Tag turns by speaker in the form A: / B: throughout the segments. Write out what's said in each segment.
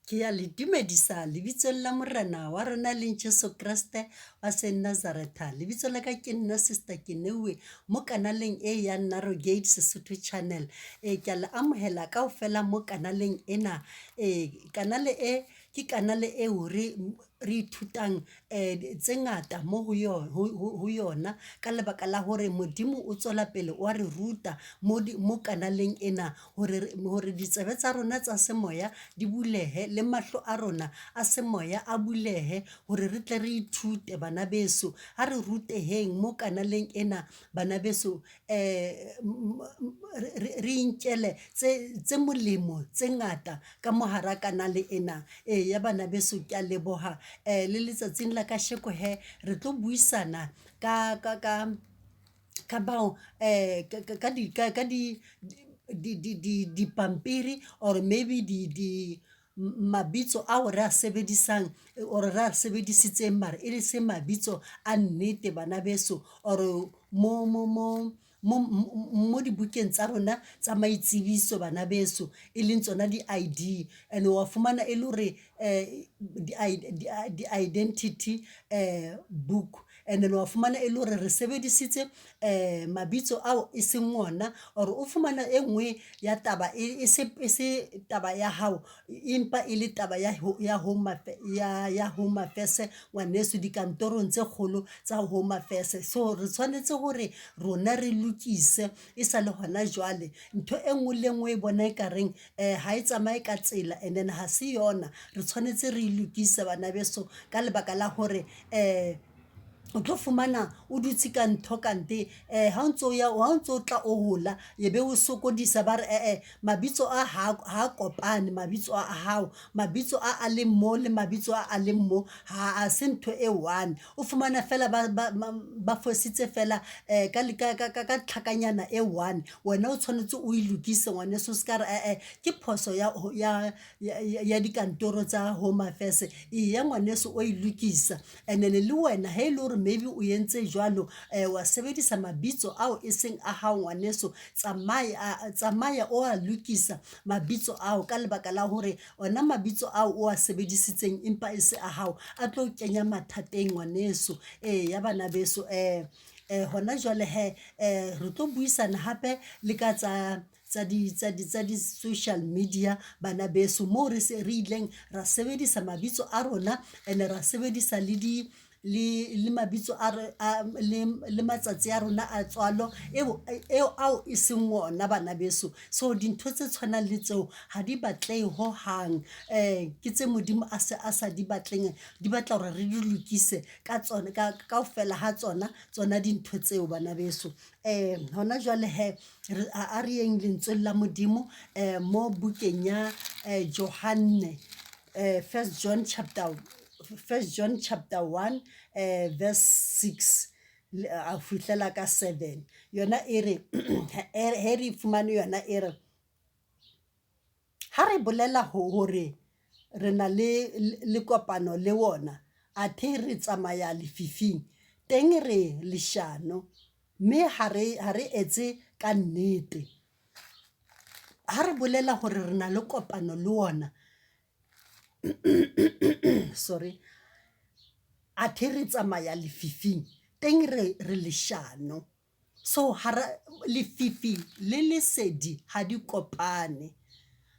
A: Ke ya le dumedisa lebitsong la Morena wa rona leng Jesu Kreste wa Senazaretha. Lebitso la ka ke nna Sister Keneuwe mo kanaleng e ya Narrow Gate Sesotho Channel. Ke a le amohela kaofela mo kanaleng ena. Kanale e ke kanale eo re ithutang tse ngata mo ho ho yona ka lebaka la hore Modimo o tswela pele wa re ruta mo kanaleng ena hore ditsebe tsa rona tsa semoya di bulehe le mahlo a rona a semoya a bulehe hore re tle re ithute bana beso. Ha re ruteheng mo kanaleng ena bana beso, re inkele tse molemo tse ngata ka mo hara kanale ena. Eya bana beso kea leboha le letsatsing la kasheko hee re tlo buisana ka bao ka dipampiri or maybe di mabitso ao re a sebedisang or re a sebedisitseng mara e le se mabitso a nnete bana beso or mo dibukeng tsa rona tsa maitsebiso bana beso, e leng tsona di-ID. And wa fumana e le hore di-identity book and then wa fumana e le hore re sebedisitse mabitso ao e seng ona, or o fumana e nngwe ya taba e se taba ya hao, empa e le taba ya Home Affairs ngwaneso dikantorong tse kgolo tsa Home Affairs. So re tshwanetse hore rona re lokise e sa le hona jwale. Ntho e nngwe le e nngwe e bona ekareng ha e tsamaye ka tsela and then ha se yona, re tshwanetse re e lokise bana beso ka lebaka la hore o tlo fumana o dutse ka ntho kante ha o ntso ya, ha o ntso tla o hola e be o sokodisa ba re eh-eh mabitso a ha kopane mabitso a hao, mabitso a a leng mo le mabitso a a leng mo ha se ntho e one. O fumana feela ba fositse feela ka tlhakanyana e one, wena o tshwanetse o e lokise ngwaneso o ska re eh-eh ke phoso ya dikantoro tsa Home Affairs. Eya ngwaneso o e lokisa and then le wena ha e le hore maybe o entse jwalo, wa sebedisa mabitso ao e seng a hao ngwaneso, tsamaya tsamaya o a lokisa mabitso ao ka lebaka la hore ona mabitso ao o a sebedisitseng empa e se a hao, a tlo o kenya mathateng ngwaneso. Eya bana beso hona jwale hee re tlo buisana hape le ka tsa tsa di-social media bana beso, moo re se re ileng ra sebedisa mabitso a rona and ra sebedisa le di le mabitso a le matsatsi a rona a tswalo eo ao e seng ona bana beso. So dintho tse tshwanang le tseo ha di batlehe hohang, ke tse Modimo a se a sa di batleng, di batla hore re di lokise ka tsona kaofela ha tsona tsona dintho tseo bana beso. Hona jwale hee a re yeng lentsweng la Modimo mo bukeng ya Johanne, First John chapter, First John chapter 1 verse 6 a fihlela ka 7. Yona e re he re fumane yona e re, ha re bolela hore re na le kopano le wona, athe re tsamaya lefifing, teng re leshano, mme ha re etse ka nnete. Ha re bolela hore re na le kopano le wona, sorry, athe re tsamaya lefifing, teng re leshano. So hara lefifi le lesedi ha di kopane,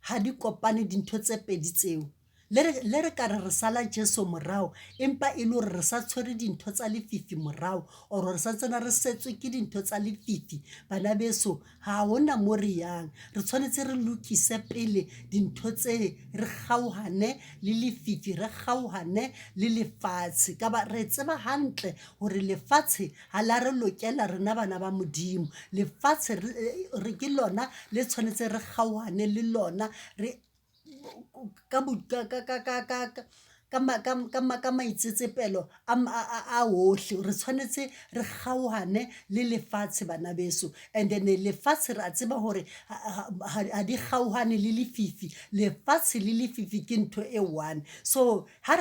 A: ha di kopane dintho tse pedi tseo. Le re ka re re sala Jesu morao, empa e le hore re sa tshwere dintho tsa lefifi morao or re sa ntsane re setswe ke dintho tsa lefifi, bana beso ha hona mo re yang. Re tshwanetse re lokise pele dintho tse, re kgaohane le lefifi, re kgaohane le lefatshe. Ka ba re tseba hantle hore lefatshe ha la re lokela rena bana ba Modimo. Lefatshe re ke lona le tshwanetse re kgaohane le lona, re ka maitsetsepelo a ohle. Re tshwanetse re kgaohane le lefatshe bana beso. And then lefatshe re a tseba hore ha di kgaohane le lefifi. Lefatshe le lefifi ke ntho e one. So ha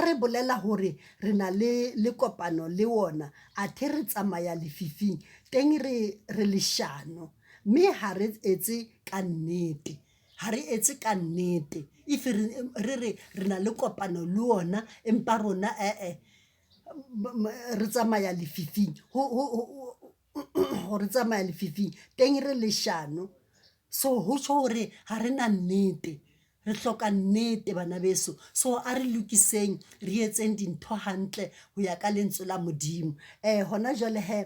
A: re bolela hore re na le kopano le wona, athe re tsamaya lefifing, teng re leshano, mme ha re etse. ka nnete. Ha re etse ka nnete. If re re re na le kopano le ona, empa rona eh-eh re tsamaya lefifing ho re tsamaya lefifing teng re leshano. So ho tjho hore ha re na nnete, re hloka nnete bana beso. So a re lokiseng, re etseng dintho hantle ho ya ka lentswe la Modimo. Hona jwale hee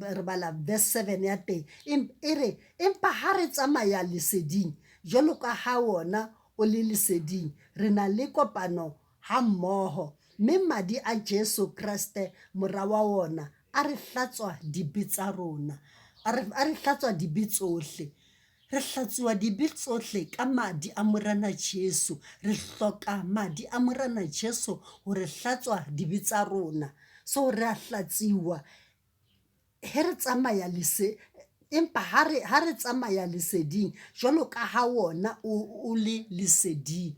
A: re bala verse 7 ya teng e re, empa ha re tsamaya leseding jwalo ka ha wona o le leseding, re na le kopano ha mmoho, mme madi a Jesu Kreste Mora wa wona a re hlatswa dibe tsa rona, a re, a re hlatswa dibe tsohle. Re hlatsuwa dibe tsohle ka madi a Morena Jesu. Re hloka madi a Morena Jesu ho re hlatswa dibe tsa rona. So re a hlatsiwa he re tsamaya lese, empa ha re, ha re tsamaya leseding jwalo ka ha wona o, o le leseding.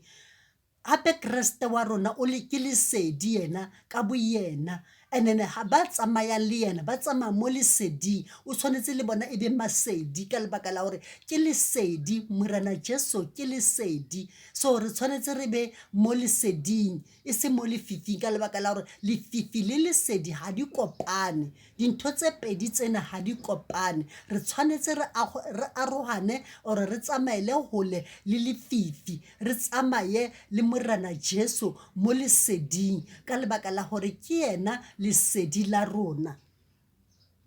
A: Hape Kreste wa rona o le ke lesedi yena ka boyena. And then ha ba tsamayang le yena ba tsamaya mo leseding. O tshwanetse le bona e be masedi ka lebaka la hore ke lesedi, Morena Jesu ke lesedi. So re tshwanetse re be mo leseding e se mo lefifing ka lebaka la hore lefifi le lesedi ha di kopane. Dintho tse pedi tsena ha di kopane. Re tshwanetse re re arohane or re tsamaele hole le lefifi. Re tsamaye le Morena Jesu mo leseding ka lebaka la hore ke yena lesedi la rona.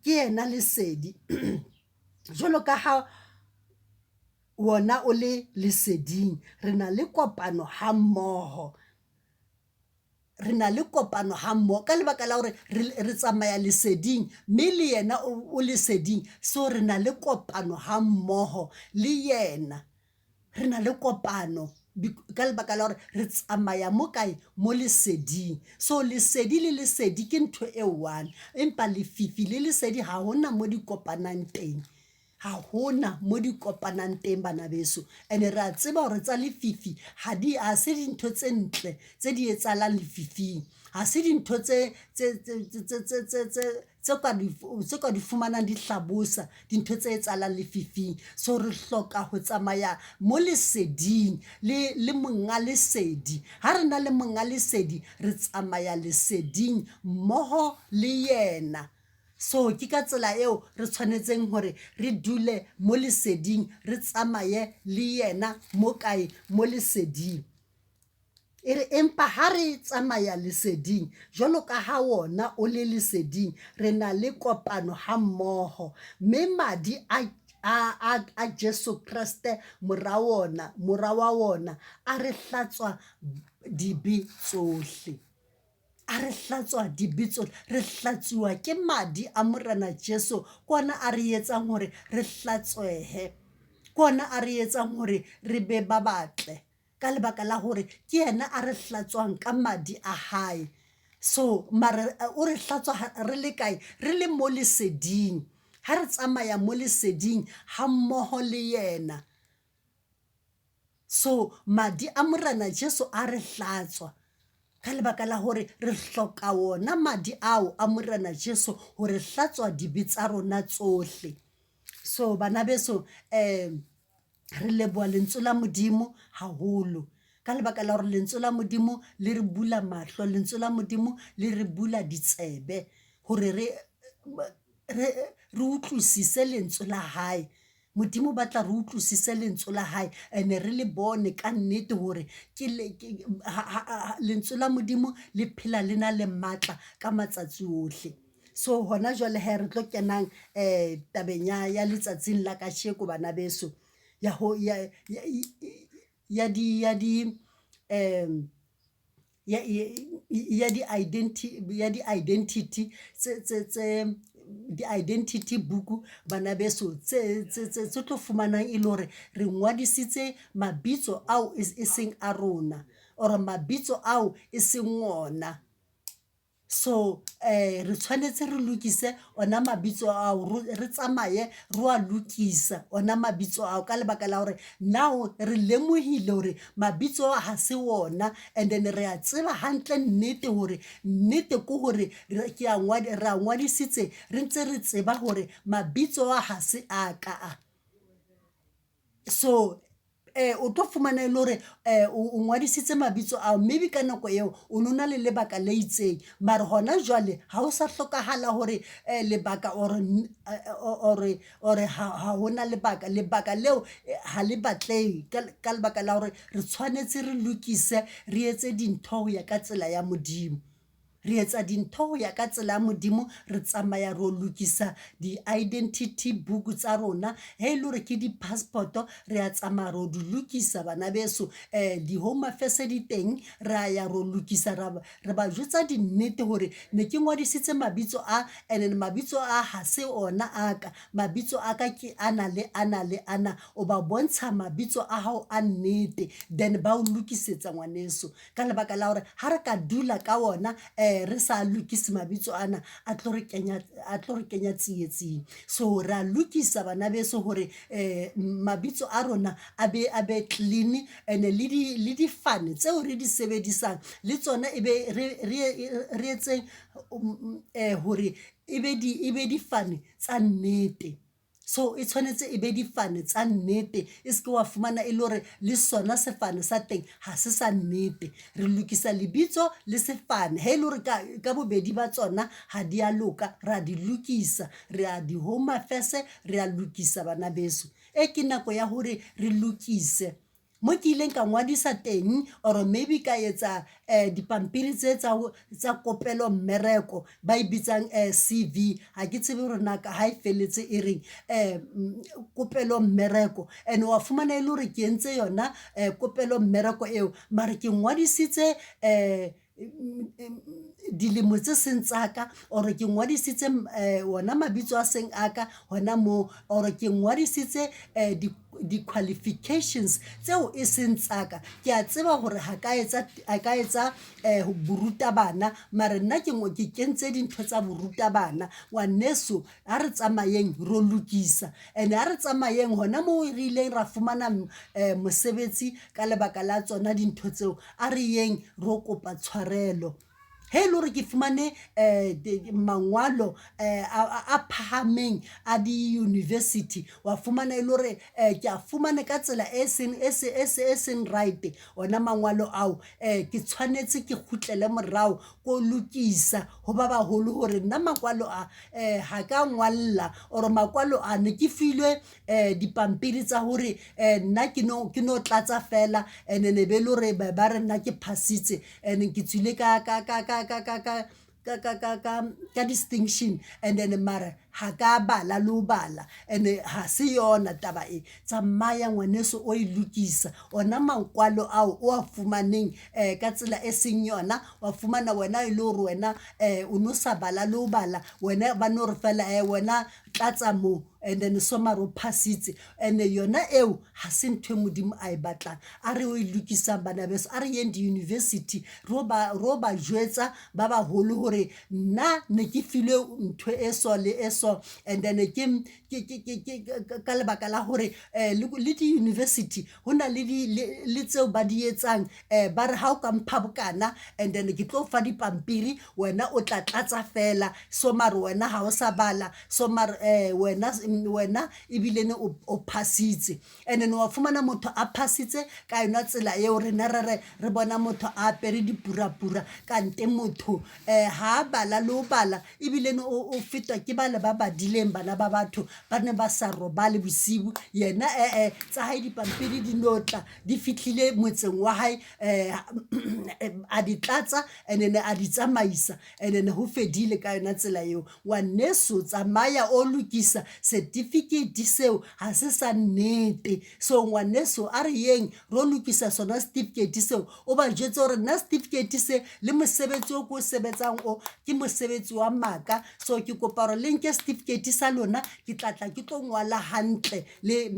A: Ke yena lesedi. Jwalo ka ha wona o le leseding, re na le kopano ha mmoho. Re na le kopano ha mmoho ka lebaka la hore re tsamaya leseding mme le yena o leseding. So re na le kopano ha mmoho le yena. Re na le kopano ka lebaka la hore re tsamaya mo kae? Mo leseding. So lesedi le lesedi ke ntho e one, empa lefifi le lesedi ha hona mo di kopanang teng. Ha hona mo di kopanang teng bana beso. And-e re a tseba hore tsa lefifi ha di, ha se dintho tse ntle tse di etsahalang lefifing. Ha se dintho tse tse ka di fumanang di hlabosa dintho tse etsahalang lefifing. So re hloka ho tsamaya mo leseding le le monga lesedi. Ha re na le monga lesedi, re tsamaya leseding mmoho le yena. So ke ka tsela eo re tshwanetseng hore re dule mo leseding, re tsamaye le yena mo kae? Mo leseding. E re, empa ha re tsamaya leseding, jwalo ka ha wona o le leseding, re na le kopano hammoho, mme madi a, a, a, a Jesu Kreste, Mora wona, Mora wa wona, a re hlatswa dibe tsohle. A re hlatswa dibe tsohle. Re hlatsuwa ke madi a Morena Jesu. Ke ona a re etsang hore re hlatswehe. Ke ona a re etsang hore re be ba batle. Ka lebaka la hore ke yena a re hlatswang ka madi a hae. So mara o re hlatswa re le kae? Re le mo leseding. Ha re tsamaya mo leseding hammoho le yena. So madi a Morena Jesu a re hlatswa ka lebaka la hore re hloka wona madi ao a Morena Jesu ho re hlatswa dibe tsa rona tsohle. So bana beso re leboha lentswe la Modimo haholo ka lebaka la hore lentswe la Modimo le re bula mahlo, lentswe la Modimo le re bula ditsebe hore re re utlwisise lentswe la hae. Modimo o batla re utlwisise lentswe la hae and-e re le bone ka nnete hore ke lentswe la Modimo le phela le na le matla ka matsatsi ohle. So hona jwale hee re tlo kenang tabeng ya letsatsing la kasheko bana beso ya ho ya ya di ya di ya ya di ya di-identity tse tse tse di-identity book bana beso tse tse tse tse tlo fumanang e le hore re ngwadisitse mabitso ao e seng a rona or mabitso ao e seng ona. So re tshwanetse re lokise ona mabitso ao, re tsamaye re wa lokisa ona mabitso ao ka lebaka la hore now re lemohile hore mabitso ao ha se ona. And then re a tseba hantle nnete hore nnete ke hore ke a re a ngwadisitse re ntse re tseba hore mabitso a ha se a ka a. So o tlo fumana e le hore o ngwadisitse mabitso ao, maybe ka nako eo o no na le lebaka le itseng. Mara hona jwale ha o sa hlokahala hore lebaka or ha hona lebaka, lebaka leo ha le batlehe ka lebaka la hore re tshwanetse re lokise, re etse dintho ho ya ka tsela ya Modimo. Re etsa dintho ho ya ka tsela ya Modimo, re tsamaya ro lokisa di-identity book tsa rona. He e le hore ke di-passport-o, re a tsamaya ro di lokisa bana beso. Di-Home Affairs di teng, ra ya ro lokisa re ba jwetsa dinnete hore ne ke ngodisitse mabitso a, and then mabitso a ha se ona a ka. Mabitso a ka ke ana le ana le ana. O ba bontsha mabitso a hao a nnete, then ba o lokisetsa ngwaneso. Ka lebaka la hore ha re ka dula ka ona re sa lokise mabitso ana, a tlo re kenya, a tlo re kenya tsietsing. So ra lokisa bana beso hore mabitso a rona a be clean, and le di le difane tseo re di sebedisang le tsona e be re etseng hore e be difane tsa nnete. So e tshwanetse e be difane tsa nnete, e se ke wa fumana e le hore le sona sefane sa teng ha se sa nnete. Re lokisa lebitso le sefane, he e le hore ka bobedi ba tsona ha di a loka, ra di lokisa. Re ya di-Home Affairs, re a lokisa bana beso. E ke nako ya hore re lokise. Mo ke ileng ka ngwadisa teng or maybe ka etsa dipampiri tse tsa kopelo mmereko ba e bitsang CV, ha ke tsebe hore na ha e felletse e reng, kopelo mmereko. And wa fumana e le hore ke entse yona kopelo mmereko eo, mare ke ngwadisitse dilemo tse seng tsa ka, or ke ngwadisitse ona mabitso a seng a ka hona moo, or ke ngwadisitse di-qualifications tseo e seng tsa ka. Ke a tseba hore ha ka etsa borutabana, mare nna ke kentse dintho tsa borutabana. Ngwaneso, ha re tsamayeng ro lokisa, and ha re tsamayeng hona moo re ileng ra fumana mosebetsi ka lebaka la tsona dintho tseo, a re yeng ro kopa tshwarelo. He e le hore ke fumane mangwalo a phahameng a di-university, wa fumana e le hore ke a fumane ka tsela e seng right ona mangwalo ao, ke tshwanetse ke kgutlele morao ko lokisa ho ba baholo hore nna makwalo a ha ka ngwalla, or makwalo a ne ke filwe dipampiri tsa hore nna ke no tlatsa fela, and ne be le hore ba re nna ke phasitse, and ke tswile ka distinction, and then mara ha ka bala le ho bala, and ha se yona taba e. Tsamaya ngwaneso o e lokisa ona makwalo ao o a fumaneng ka tsela e seng yona. Wa fumana wena e le hore wena o no sa bala le ho bala, wena ba no re fela wena tlatsa mo, and then so mare o phasitse, and yona eo ha se ntho e Modimo a e batlang. A re o e lokisang bana beso, a re yeng di-university ro ba jwetsa ba baholo hore nna ne ke filwe ntho e so le e so, and then ke ka lebaka la hore le di-university ho na le tseo ba di etsang, ba re ha o ka mpha bokana, and then ke tlo fa dipampiri, wena o tla tlatsa fela. So mare wena ha o sa bala, so mare wena ebile ne o phasitse, and then wa fumana motho a phasitse ka yona tsela eo. Rena re bona motho a apere dipurapura, kante motho ha bala le ho bala, ebile ne o fetwa ke bale ba badileng. Bana ba batho ba ne ba sa robale bosibu, yena ee tsa hae dipampiri di no tla di fihlile motseng wa hae, a di tlatsa and then a di tsamaisa, and then ho fedile ka yona tsela eo. Ngwaneso, tsamaya o lokisa certificate seo, ha se sa nnete. So ngwaneso, a re yeng ro lokisa sona certificate seo. O ba jwetse hore nna certificate se le mosebetsi o ko o sebetsang o ke mosebetsi wa maka, so ke kopa hore le nke certificate sa lona, ke tla tla ke tlo ngwala hantle le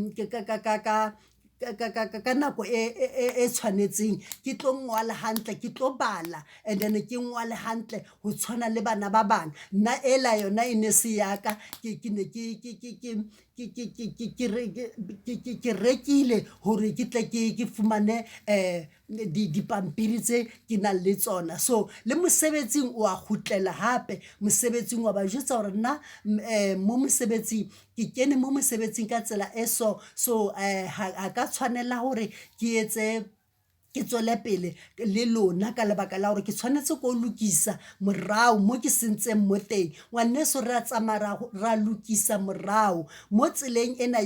A: ka nako e tshwanetseng, ke tlo ngwala hantle, ke tlo bala, and then ke ngwale hantle ho tshwana le bana ba bang. Nna ela yona e ne se ya ka, ke ne ke ke rekile hore ke tle ke fumane dipampiri tse ke nang le tsona. So le mosebetsing wa kgutlela hape mosebetsing wa ba jwetsa hore nna mo mosebetsing ke kene mo mosebetsing ka tsela e so. So ha ka tshwanela hore ke etse ke tswele pele le lona ka lebaka la hore ke tshwanetse ko lokisa morao mo ke sentseng mo teng. Ngwaneso re a tsamaya ra lokisa morao mo tseleng ena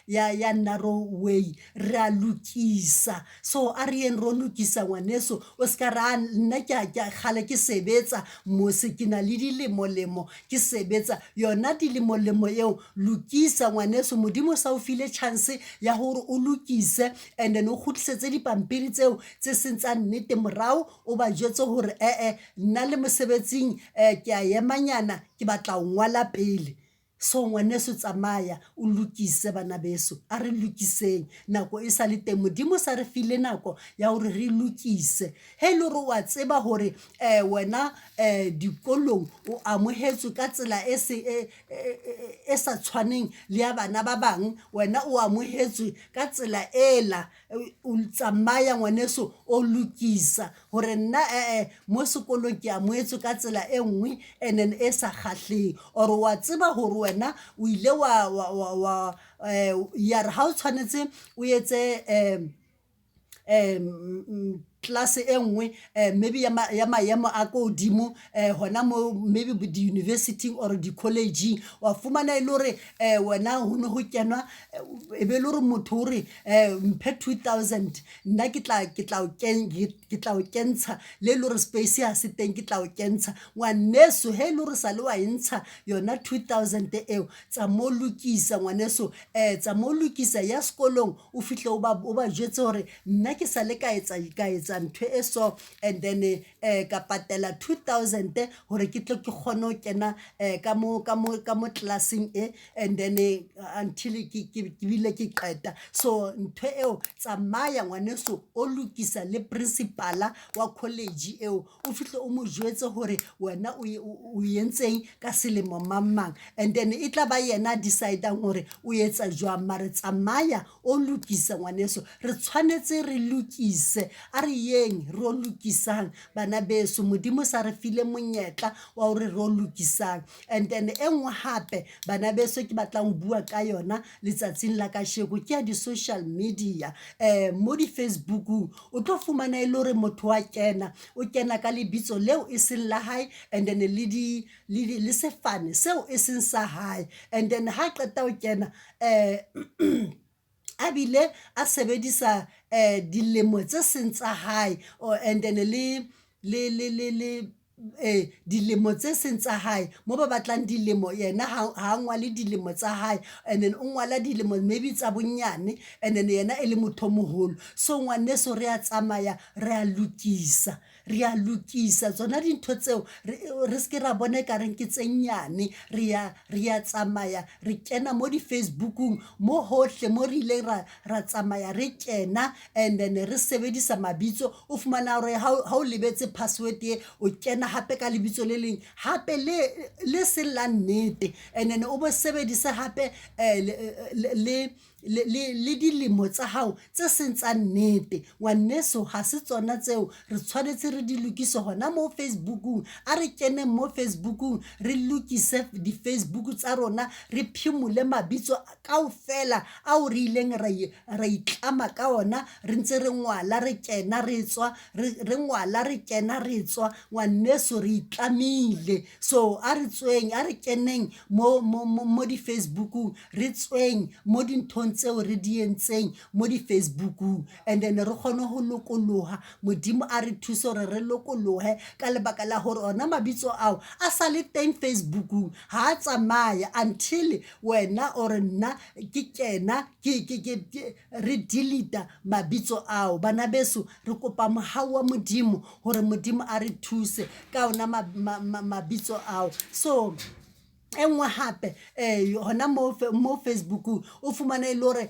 A: ya narrow way re a lokisa. So a re yeng ro lokisa ngwaneso o ska ra nna ke a kgale ke sebetsa mose ke na le dilemo lemo ke sebetsa yona dilemo lemo eo lokisa ngwaneso. Modimo o sa o file chance ya hore o lokise and then o kgutlisetse dipampiri tseo tse seng tsa nnete morao, o ba jwetse hore ee nna le mosebetsing ke a emanyana ke batla ho ngwala pele. So ngwaneso tsamaya o lokise bana beso, a re lokiseng nako e sa le teng. Modimo o sa re file nako ya hore re lokise. He e le hore wa tseba hore wena dikolong o amohetswe ka tsela e se e sa tshwaneng le ya bana ba bang, wena o amohetswe ka tsela ela. O tsamaya ngwaneso o lokisa hore nna ee mo sekolong ke amohetswe ka tsela e nngwe and then e sa kgahleng. Or wa tseba hore wena o ile wa ya re ha o tshwanetse o etse class e nngwe maybe ya maemo a ko hodimo hona mo maybe di-university-ing or di-college-ing wa fumana e le hore wena ho ne ho kenwa e be le hore motho o re mphe 2000 nna ke tla ke tla o ke tla o kentsha le le hore space ha se teng ke tla o kentsha. Ngwaneso he le hore sa le wa e ntsha yona 2000 eo tsa mo lokisa ngwaneso tsa mo lokisa ya sekolong o fihle o ba jwetse hore nna ke sa le ka etsa ka etsa ntho e so and then ka patela 2000 hore ke tle ke kgone ho kena ka mo ka mo ka mo classeng e and then until ke bile ke qeta. So ntho eo tsamaya ngwaneso o lokisa le principal-a wa college eo o fihle o mo jwetse hore wena o entseng ka selemo mang mang and then e tla ba yena a decide-ang hore o etsa jwang. Mare tsamaya o lokisa ngwaneso, re tshwanetse re lokise a re yeng re o lokisang bana beso. Modimo sa re file monyetla wa hore re o lokisang. And then e nngwe hape bana beso ke batlang ho bua ka yona letsatsing la kasheko ke ya di-social media. Mo di-Facebook-ung o tlo fumana e le hore motho wa kena o kena ka lebitso leo e seng la hae and then le di le sefane seo e seng sa hae and then ha qeta ho kena a bile a sebedisa dilemo tse seng tsa hae and then le dilemo tse seng tsa hae mo ba batlang dilemo yena ha ngwale dilemo tsa hae and then o ngwala dilemo maybe tsa bonyane and then yena e le motho o moholo. So ngwaneso re a tsamaya re a lokisa re a lokisa tsona dintho tseo re se ke ra bona ekareng ke tse nyane. Re ya re ya tsamaya re kena mo di-Facebook-ung mo hohle mo re ileng ra tsamaya re kena and then re sebedisa mabitso. O fumana hore ha o lebetse password e o kena hape ka lebitso le leng hape le seng la nnete and then o bo sebedise hape le dilemo tsa hao tse seng tsa nnete. Ngwaneso ha se tsona tseo re tshwanetse re di lokise hona mo Facebook-ung. A re keneng mo Facebook-ung re lokise di-Facebook tsa rona re phimole mabitso kaofela ao re ileng ra itlama ka ona re ntse re ngwala re kena re tswa re ngwala re kena re tswa. Ngwaneso re itlamile so a re tsweng a re keneng mo di-Facebook-ung re tsweng mo dinthong tseo re di entseng mo di-Facebook-ung and then re kgone ho lokoloha. Modimo a re thuse hore re lokolohe ka lebaka la hore ona mabitso ao a sa le teng Facebook-ung ha a tsamaya until wena or nna ke kena ke re delete mabitso ao. Bana beso re kopa mohau wa Modimo hore Modimo a re thuse ka ona mabitso ao. So. E nngwe hape hona moo mo Facebook-ung o fumane e le hore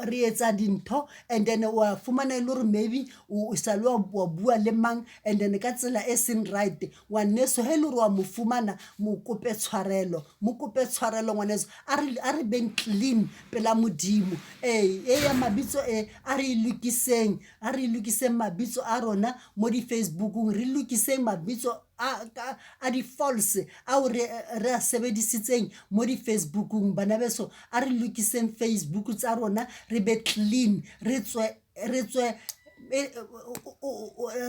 A: re etsa dintho and then wa fumana e le hore maybe o sa le wa bua le mang and then ka tsela e seng right. Ngwaneso ha e le hore wa mo fumana, mo kope tshwarelo, mo kope tshwarelo ngwaneso. A re a re beng clean pela Modimo. Ee, e ya mabitso e a re e lokiseng, a re lokiseng mabitso a rona mo di-Facebook-ung, re lokiseng mabitso a di-false ao re a sebedisitseng mo di-Facebook-ung. Bana beso, a re lokiseng Facebook tsa rona, re be clean, re tswe re tswe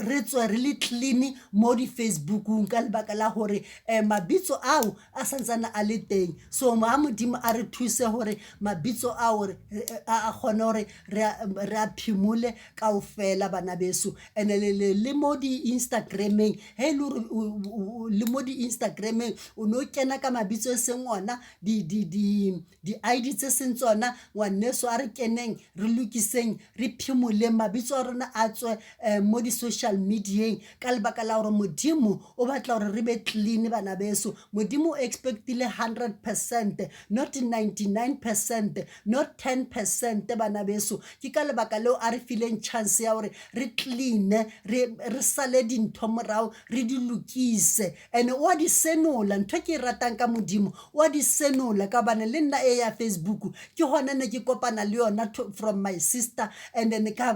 A: re tswe re le clean mo di-Facebook-ung ka lebaka la hore mabitso ao a santsane a le teng. So ha Modimo a re thuse hore mabitso ao a kgone hore re a phimole kaofela bana beso. Ene le mo di-Instagram-eng, he e le hore le mo di-Instagram-eng o no kena ka mabitso e seng ona, di-I_D tse seng tsona. Ngwaneso, a re keneng re lokiseng, re phimoleng mabitso a rona a tswe mo di-social media-eng ka lebaka la hore Modimo o batla hore re be clean bana beso. Modimo o expect-ile 100%, not 99%, not 10%, bana beso. Ke ka lebaka leo a re fileng chance ya hore re clean-e, re sale dintho morao, re di lokise. And wa di senola. Ntho e ke e ratang ka Modimo, wa di senola, ka hobane le nna e ya Facebook ke hona ne ke kopana le yona from my sister and then ka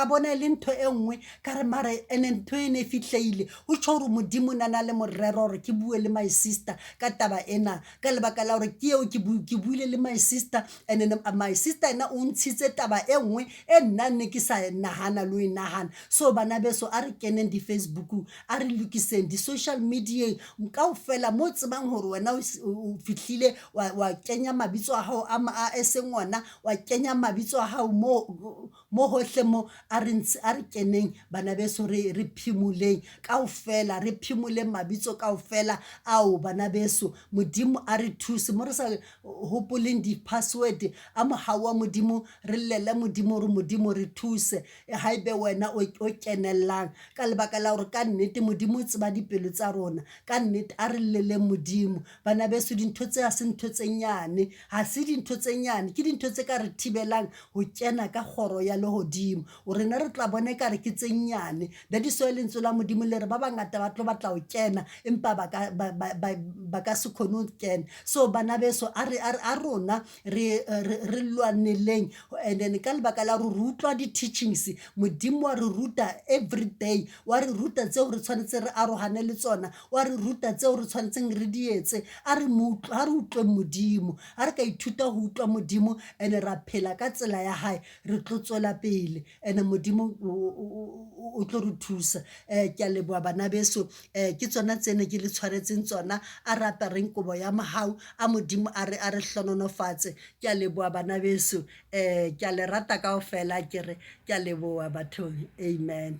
A: bona e le ntho e nngwe, ka re mara ene ntho e ne e fihlehile. Ho tjho hore Modimo o na na le morero hore ke bue le my sister ka taba ena, ka lebaka la hore ke eo ke buile le my sister and then my sister yena o ntshitse taba e nngwe e nna ne ke sa nahana le ho e nahana. So bana beso, a re keneng di-Facebook-ung, a re lokiseng di-social media-eng kaofela mo tsebang hore wena o fihlile wa kenya mabitso a hao a e seng ona, wa kenya mabitso a hao mo hohle mo. A re ntse a re keneng bana beso, re phimoleng kaofela, re phimoleng mabitso kaofela ao bana beso. Modimo a re thuse mo re sa hopoleng di-password. A mohau wa Modimo, re llele Modimo hore Modimo re thuse, haebe wena o kenellang, ka lebaka la hore ka nnete Modimo o tseba dipelo tsa rona. Ka nnete, a re lleleng Modimo bana beso. Dintho tse ha se ntho tse nyane, ha se dintho tse nyane, ke dintho tse ka re thibelang ho kena ka kgoro ya lehodimo. Rena re tla bona ekare ke tse nyane. That is why lentswe la Modimo le re ba bangata ba tlo batla ho kena, empa ba ka se kgone ho kena. So bana beso, a rona re lwaneleng. And then ka lebaka la hore re utlwa di-teachings, Modimo wa re ruta every day, wa re ruta tseo re tshwanetse re arohane le tsona, wa re ruta tseo re tshwanetseng re di etse. A re ha re utlweng Modimo. Ha re ka ithuta ho utlwa Modimo and ra phela ka tsela ya hae, re tlo tswela pele and Modimo o tlo re thusa. Ke a leboha bana beso. Ke tsona tse ne ke le tshwaretseng tsona. A re apereng kobo ya mohau, a Modimo a re hlohonolofatse. Ke a leboha bana beso. Ke a le rata kaofela, ke re ke a leboha bathong. Amen.